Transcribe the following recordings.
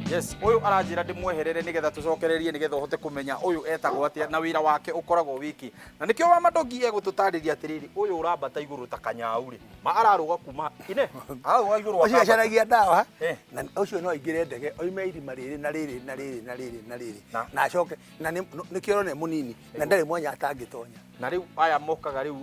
Yes, ũyũ aranjĩra ndĩmweherere nĩgetha tũcokererie, nĩgetha ũhote kũmenya ũyũ etagwo atĩa na wĩra wake ũkoragwo wĩkĩ. Na nĩkĩo wa Madogi egũtũtarĩria atĩrĩrĩ, ũyũ ũrambata igũrũ ta kanyau rĩ, ma ararũga kuma ine, ararũga igũrũ Ũcio akambata. acaragia ndawa. Na ũcio no aingĩre ndege oime irima rĩrĩ na rĩrĩ na rĩrĩ na rĩrĩ na rĩrĩ na acoke na nĩkĩo ũrona e mũnini na ndarĩ mwanya atangĩtonya. Na rĩu aya mokaga rĩu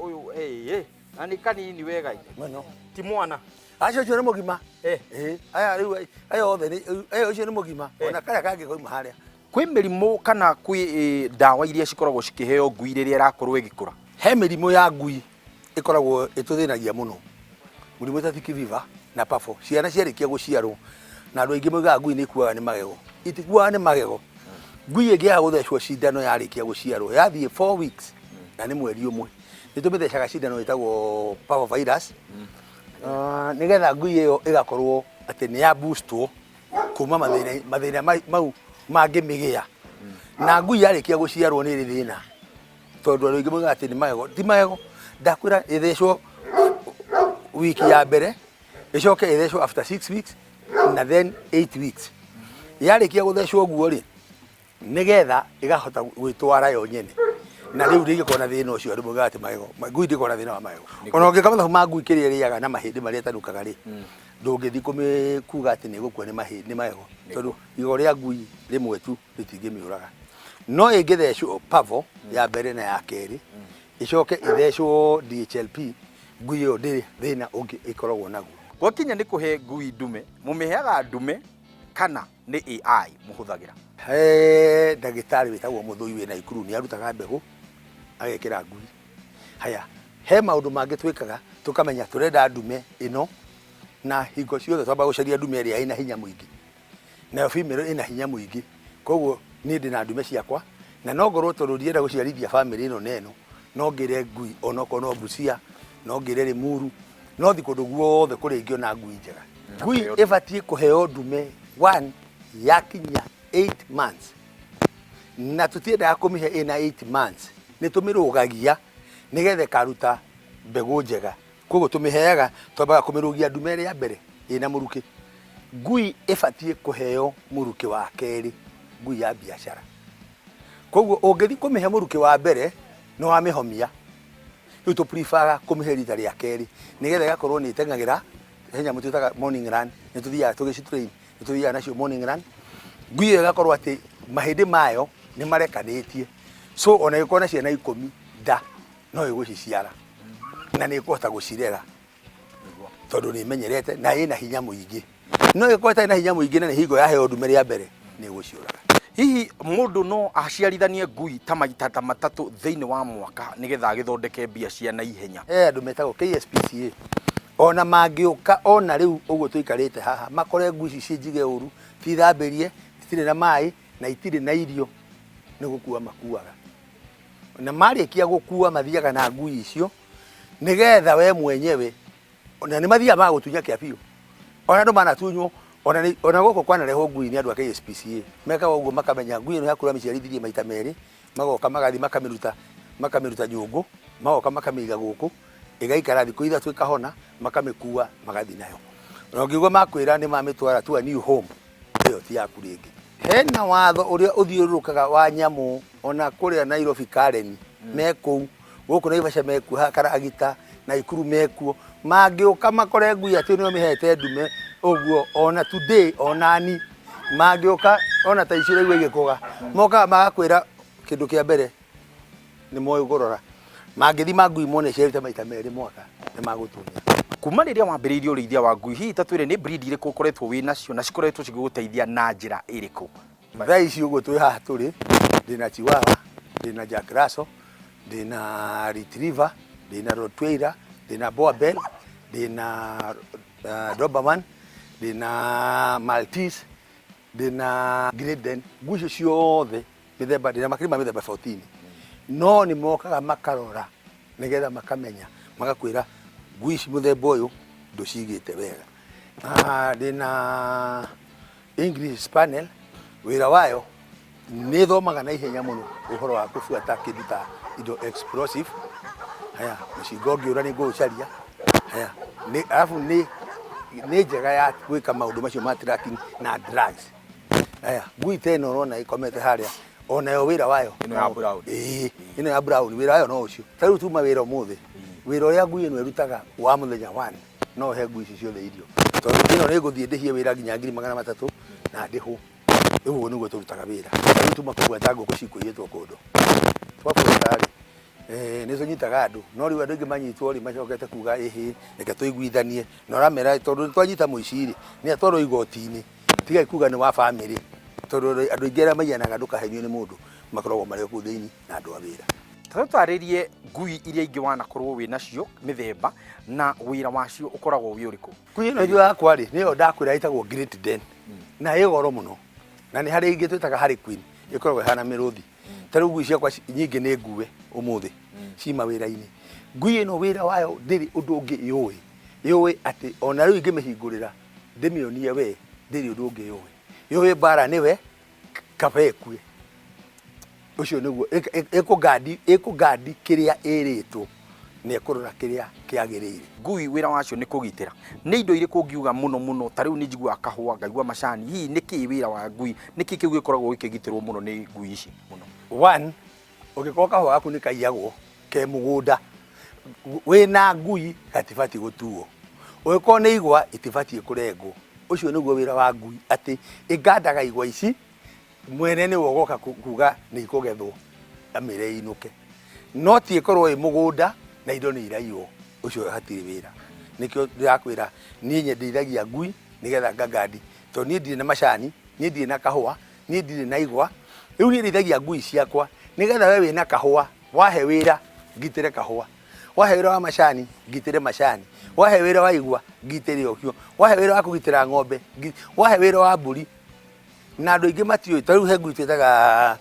ũyũ na nĩ kanini wega mũno. Ti mwana. Acio ũcio nĩ mũgima. Aya rĩu aya othe nĩ aya ũcio nĩ mũgima ona karĩa kangĩ koima harĩa. Kwĩ mĩrimũ kana kwĩ ndawa iria cikoragwo cikĩheo ngui rĩrĩa ĩrakorwo ĩgĩkũra? He mĩrimũ ya ngui ĩkoragwo ĩtũthĩnagia mũno, mũrimũ ta tick fever na parvo. Ciana ciarĩkia gũciarwo, na andũ aingĩ moigaga ngui nĩ ikuaga nĩ magego. Itikuaga nĩ magego. Ngui ĩngĩaga gũthecwo cindano yarĩkia gũciarwo, yathiĩ 4 weeks, na nĩ mweri ũmwe, nĩ tũmĩthecaga cindano ĩtagwo parvovirus, nĩgetha ngui ĩyo ĩgakorwo atĩ nĩ ya boostwo kuma mathĩna mau mangĩmĩgĩa. Na ngui yarĩkia gũciarwo nĩ ĩrĩ thĩna, tondũ andũ aingĩ moigaga atĩ nĩ magego. Ti magego. Ndakwĩra ĩthecwo wiki ya mbere, ĩcoke ĩthecwo after 6 weeks na then 8 weeks. Yarĩkia gũthecwo ũguo rĩ, nĩgetha ĩgahota gwĩtwara yo nyene, na rĩu ndĩngĩkorwo na thĩna ũcio andũ moigaga atĩ magego. Ngui ndĩkorwo na thĩna wa magego. Ona ũngĩka mathabu ma ngui kĩrĩa ĩrĩaga na mahĩndĩ marĩa ĩtanukaga rĩ, ndũngĩthiĩ kũmĩkuga atĩ nĩ ĩgũkua nĩ mahĩndĩ, nĩ magego, tondũ igego rĩa ngui rĩmwe tu rĩtingĩmĩũraga. No ĩngĩthecwo parvo ya mbere na ya kerĩ, ĩcoke ĩthecwo DHLP, ngui ĩyo ndĩrĩ thĩna ũngĩ ĩkoragwo naguo. Gwakinya nĩ kũhe ngui ndume, mũmĩheaga ndume kana nĩ AI mũhũthagĩra? He ndagĩtarĩ wĩtagwo Mũthũi wĩ Naikuru, nĩ arutaga mbegũ agekĩra ngui. Haya, he maũndũ mangĩ twĩkaga tũkamenya tũrenda ndume ĩno, na hingo ciothe twamba gũcaria ndume ĩrĩa ĩna hinya mũingĩ, nayo female ĩna hinya mũingĩ. Koguo niĩ ndĩna ndume ciakwa, na no ngorwo tondũ ndienda gũciarithia bamĩrĩ ĩno na ĩno, no ngĩre ngui onokorwo no Busia, no ngĩre Limuru, no thi kũndũ guothe kũrĩa ingĩona ngui njega. Ngui ĩbatiĩ kũheo ndume one yakinya 8 months, na tũtiendaga kũmĩhe ĩna 8 months, nĩ tũmĩrũgagia nĩgetha ĩkaruta mbegũ njega. Koguo tũmĩheaga, twambaga kũmĩrũgia ndume ĩrĩa ya mbere ĩna mũrukĩ. Ngui ĩbatiĩ kũheo mũrukĩ wa kerĩ, ngui ya biacara. Koguo ũngĩthiĩ kũmĩhe mũrukĩ wa mbere nĩ wamĩhomia. Rĩu tũ prefer kũmĩhe rita rĩa kerĩ nĩgetha ĩgakorwo nĩ ĩteng'agĩra. He nyamũ twĩtaga morning run, nĩ tũthiaga tũgĩci train, nĩ tũthiaga nacio morning run. Ngui ĩyo ĩgakorwo atĩ mahĩndĩ mayo nĩ marekanĩtie, so ona ĩgĩkorwo na ciana 10 nda no ĩgũciciara na nĩ ĩkũhota gũcirera tondũ nĩ ĩmenyerete na ĩna hinya mũingĩ. No ĩgĩkorwo ĩtarĩ na hinya mũingĩ na nĩ hingo yaheo ndume rĩa mbere, nĩ ĩgũciũraga. Hihi mũndũ no aciarithanie ngui ta maita ta matatũ thĩinĩ wa mwaka nĩgetha agĩthondeke mbia cia naihenya? He andũ metagwo KSPCA, ona mangĩũka ona rĩu ũguo tũikarĩte haha, makore ngui ici ciĩ njige ũru, tithambĩrie, itirĩ na maĩ na itirĩ na irio, nĩ gũkua makuaga. Na marĩkia gũkua mathiaga na ngui icio nĩgetha we mwenyewe, na nĩ mathiaga magagũtunya kĩa biũ. Ona andũ manatunywo, ona gũkũ kwanarehwo ngui nĩ andũ a KSPCA, mekaga ũguo makamenya ngui ĩno yaku ũramĩciarithirie maita merĩ, magoka magathiĩ makamĩruta nyũngũ, magoka makamĩiga gũkũ, ĩgaikara thikũ 3 ĩkahona, makamĩkua magathiĩ nayo. Na ũngĩigua makwĩra nĩ mamĩtwara to a new home, ĩyo ti yaku rĩngĩ. Hena watho ũrĩa ũthiũrũrũkaga wa nyamũ, ona kũrĩa Nairobi Karen me kũu, gũkũ Naivasha mekuo, haha Karagita Naikuru mekuo. Mangĩũka makore ngui atĩ nĩ ũmĩhete ndume ũguo, ona today onani mangĩũka ona ta icio ũraigua igĩkũga, mokaga magakwĩra kĩndũ kĩa mbere nĩ moĩ kũrora. Mangĩthima ngui mone ciarĩte maita merĩ mwaka, nĩ magũtunya. Kuma rĩrĩa wambĩrĩirie ũrĩithia wa ngui, hihi ta twĩre nĩ breed irĩkũ ũkoretwo wĩ nacio na cikoretwo cigĩgũteithia na njĩra ĩrĩkũ? Thaa ici ũguo twĩ haha tũrĩ, ndĩna Chihuahua, ndĩna Jack Russell, ndĩna Retriever, ndĩna Rottweiler, ndĩna Boerboel, ndĩna Doberman, ndĩna Maltese, ndĩna Great Dane. Ngui icio ciothe mĩthemba, ndĩna makĩria ma mĩthemba 14. No nĩ mokaga makarora nĩgetha makamenya, magakwĩra ngui ici mũthemba ũyũ ndũcigĩte wega. Ndĩna English Spaniel, wĩra wayo nĩ ĩthomaga na ihenya mũno ũhoro wa kũbuata kĩndũ ta indo explosive. Haya, mũcinga ũngĩũra nĩ ngũũcaria. Haya, nĩ arabu nĩ Nĩ njega ya gwĩka maũndũ macio ma tracking na drugs. Aya, ngui ta ĩno ũrona ĩkomete harĩa, onayo wĩra wayo Ĩno ya brown. Ĩĩ, ĩno ya brown wĩra wayo no ũcio. Ta rĩu tuma wĩra ũmũthĩ, wĩra ũrĩa ngui ĩno ĩrutaga wa mũthenya one, no he ngui ici ciothe irio, tondũ ĩno nĩ ngũthiĩ ndĩhie wĩra nginya 300,000 na ndĩhwo. Rĩu ũguo nĩguo tũrutaga wĩra. Ta rĩu tuma kũbuata ngũkũ cikũiyĩtwo kũndũ, twabuata rĩ, nĩ tũnyitaga andũ, no rĩu andũ aingĩ manyitwo rĩ, macokete kuga ĩhĩ, reke tũiguithanie, na ũramera tondũ nĩ twanyita mũici rĩ, nĩ atwarwo igoti-inĩ, tigai kuga nĩ wa bamĩrĩ, tondũ andũ aingĩ arĩa maiyanaga, ndũkahenio nĩ mũndũ, makoragwo marĩ o kũu thĩinĩ na andũ a wĩra. Tũtarĩrie ngui iria ingĩ wanakorwo wĩ nacio, mĩthemba na wĩra wacio ũkoragwo wĩ ũrĩkũ? Ngui ĩno njũ yakwa rĩ, nĩyo ndakwĩra ĩtagwo Great Dane, na ĩ goro mũno, na nĩ harĩ ingĩ twĩtaga Harley Quinn, ĩkoragwo ĩhana mĩrũthi. Ta rĩu ngui ciakwa nyingĩ nĩ ngue ũmũthĩ ci mawĩra-inĩ. Ngui ĩno wĩra wayo ndĩrĩ ũndũ ũngĩ yũĩ, yũĩ atĩ ona rĩu ingĩmĩhingũrĩra ndĩmĩonie we, ndĩrĩ ũndũ ũngĩ yũĩ, yũĩ mbara nĩwe kaba ĩkue. Ũcio nĩguo ĩkũgandi, ĩkũgandi kĩrĩa ĩrĩtwo na ĩkũrora kĩrĩa kĩagĩrĩire. Ngui wĩra wacio nĩ kũgitĩra. Nĩ indo irĩkũ ũngiuga mũno mũno, ta rĩu nĩ njiguaga kahũa, ngaigua macani, hihi nĩ kĩĩ wĩra wa ngui, nĩ kĩĩ kĩu gĩkoragwo gĩkĩgitĩrwo mũno nĩ ngui ici mũno? One, ũngĩkorwo kahũa gaku nĩ kaiyagwo ke mũgũnda, wĩna ngui gatibatiĩ gũtuo. Ũngĩkorwo nĩ igwa itibatiĩ kũrengwo. Ũcio nĩguo wĩra wa ngui, atĩ ĩgandaga igwa ici, mwene nĩwe ũgoka kuga nĩ ikũgethwo, amĩre ĩinũke. No ti ĩkorwo ĩ mũgũnda na indo nĩ iraiywo, ũcio hatirĩ wĩra. Nĩkĩo ndĩrakwĩra niĩ nyendeithagia ngui nĩgetha ngangandi, tondũ niĩ ndirĩ na macani, niĩ ndirĩ na kahũa, niĩ ndirĩ na igwa. Rĩu niĩ ndĩithagia ngui ciakwa nĩgetha we wĩna kahũa, wahe wĩra ngitĩre kahũa, wahe wĩra wa macani ngitĩre macani, wahe wĩra wa igwa ngitĩre ũcio, wahe wĩra wa kũgitĩra ng'ombe, wahe wĩra wa mbũri. Na andũ aingĩ matiũĩ, ta rĩu he ngui twĩtaga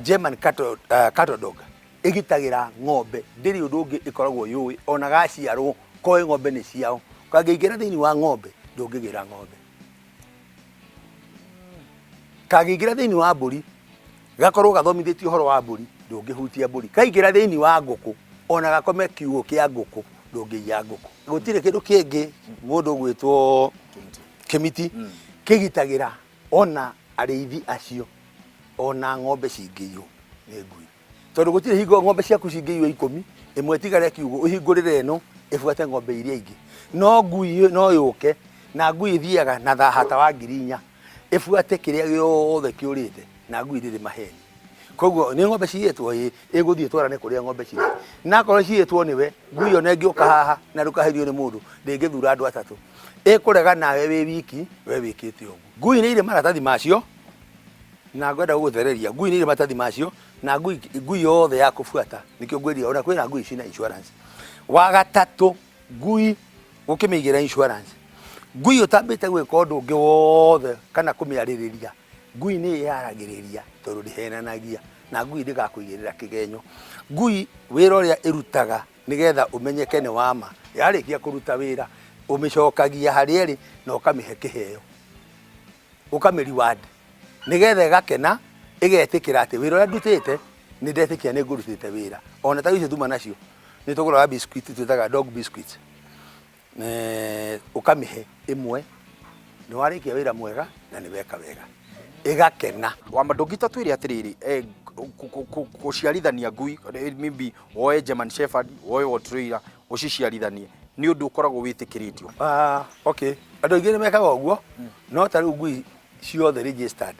German cattle dog, ĩgitagĩra ng'ombe, ndĩrĩ ũndũ ũngĩ ĩkoragwo yũĩ, ona gaciarwo koĩ ng'ombe nĩ ciao, kangĩingĩra thĩinĩ wa ng'ombe ndũngĩgĩra ng'ombe. Kangĩingĩra thĩinĩ wa mbũri, gakorwo gathomithĩtio ũhoro wa mbũri, ndũngĩhutia mbũri. Kaingĩra thĩinĩ wa ngũkũ, ona gakome kiugũ kĩa ngũkũ, ndũngĩiya ngũkũ. Gũtirĩ kĩndũ kĩngĩ mũndũ ũgwĩtwo kĩmiti kĩgitagĩra ona arĩithi acio, ona ng'ombe cingĩiywo nĩ ngui, tondũ gũtirĩ hingo ng'ombe ciaku cingĩiywo 10, ĩmwe ĩtigare kiugũ, ũhingũrĩre ĩno ĩbuate ng'ombe iria ingĩ. No ngui no yũke, na ngui ĩthiaga na thahata wa 4,000 ĩbuate kĩrĩa gĩothe kĩũrĩte, na ngui ndĩrĩ maheni. Koguo nĩ ng'ombe ciyĩtwo, ĩ ĩgũthiĩ ĩtwarane kũrĩa ng'ombe cirĩ, na akorwo ciyĩtwo nĩwe, ngui ona ĩngĩũka haha na ndũkaherio nĩ mũndũ, ndĩngĩthura andũ atatũ, ĩkũrega nawe wĩ wiki, we wĩkĩte ũguo. Ngui nĩ irĩ maratathi macio, na ngwenda gũgũthereria, ngui nĩ irĩ maratathi macio, na ngui yothe ya kũbuata, nĩkĩo ngwĩrire ona kwĩna ngui cina insurance. Wa gatatũ, ngui ũkĩmĩigĩra insurance, ngui ũtambĩte gwĩka ũndũ ũngĩ wothe kana kũmĩarĩrĩria, ngui nĩ ĩyaragĩrĩria tondũ ndĩhenanagia, na ngui ndĩgakũigĩrĩra kĩgenyo. Ngui wĩra ũrĩa ĩrutaga nĩgetha ũmenyeke nĩ wama, yarĩkia kũruta wĩra ũmĩcokagia harĩa ĩrĩ na ũkamĩhe kĩheo, ũkamĩ reward nĩgetha ĩgakena, ĩgetĩkĩra atĩ wĩra ũrĩa ndutĩte nĩ ndetĩkia nĩ ngũrutĩte wĩra. Ona ta icio tuma nacio nĩ tũgũraga biscuit twĩtaga dog biscuits, ũkamĩhe ĩmwe, nĩ warĩkia wĩra mwega na nĩ weka wega, ĩgakena. Wamba ndũngĩta twĩre atĩrĩrĩ, gũciarithania ngui, maybe woe German Shepherd, woe Rottweiler, ũciciarithanie, nĩ ũndũ ũkoragwo wĩtĩkĩrĩtio? Okay, andũ aingĩ nĩ mekaga ũguo, no ta rĩu ngui ciothe registered,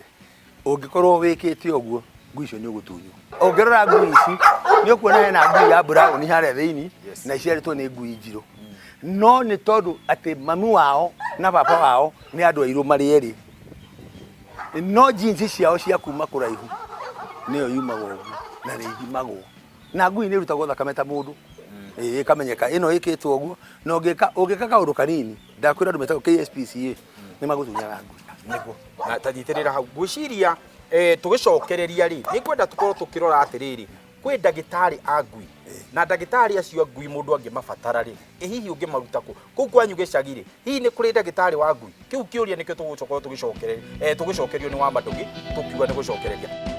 ũngĩkorwo wĩkĩte ũguo, ngui icio nĩ ũgũtunywo. Ũngĩrora ngui ici nĩ ũkuona hena ngui ya brown harĩa thĩinĩ, na iciarĩtwo nĩ ngui njirũ, no nĩ tondũ atĩ mami wao na baba wao nĩ andũ airũ marĩ erĩ, no genes ciao cia kuma kũraihu nĩyo yumaga ũguo, na nĩ ithimagwo, na ngui nĩ ĩrutagwo thakame ta mũndũ, ĩkamenyeka ĩno ĩkĩtwo ũguo. Na ũngĩka kaũndũ kanini, ndakwĩra andũ metagwo KSPCA nĩ magũtunyaga ngui. Nĩguo na tanyitĩrĩra hau, ngwĩciria tũgĩcokereria rĩ, nĩ ngwenda tũkorwo tũkĩrora atĩrĩrĩ, kwĩ ndagĩtarĩ a ngui, na ndagĩtarĩ acio a ngui mũndũ angĩmabatara rĩ, ĩ hihi ũngĩmaruta kũ? Kũu kwanyu gĩcagi rĩ, hihi nĩ kũrĩ ndagĩtarĩ wa ngui? Kĩu kĩũria nĩkĩo tũgũcoka tũgĩcokerio nĩ Wamandũgĩ, tũkiuga nĩ gũcokereria.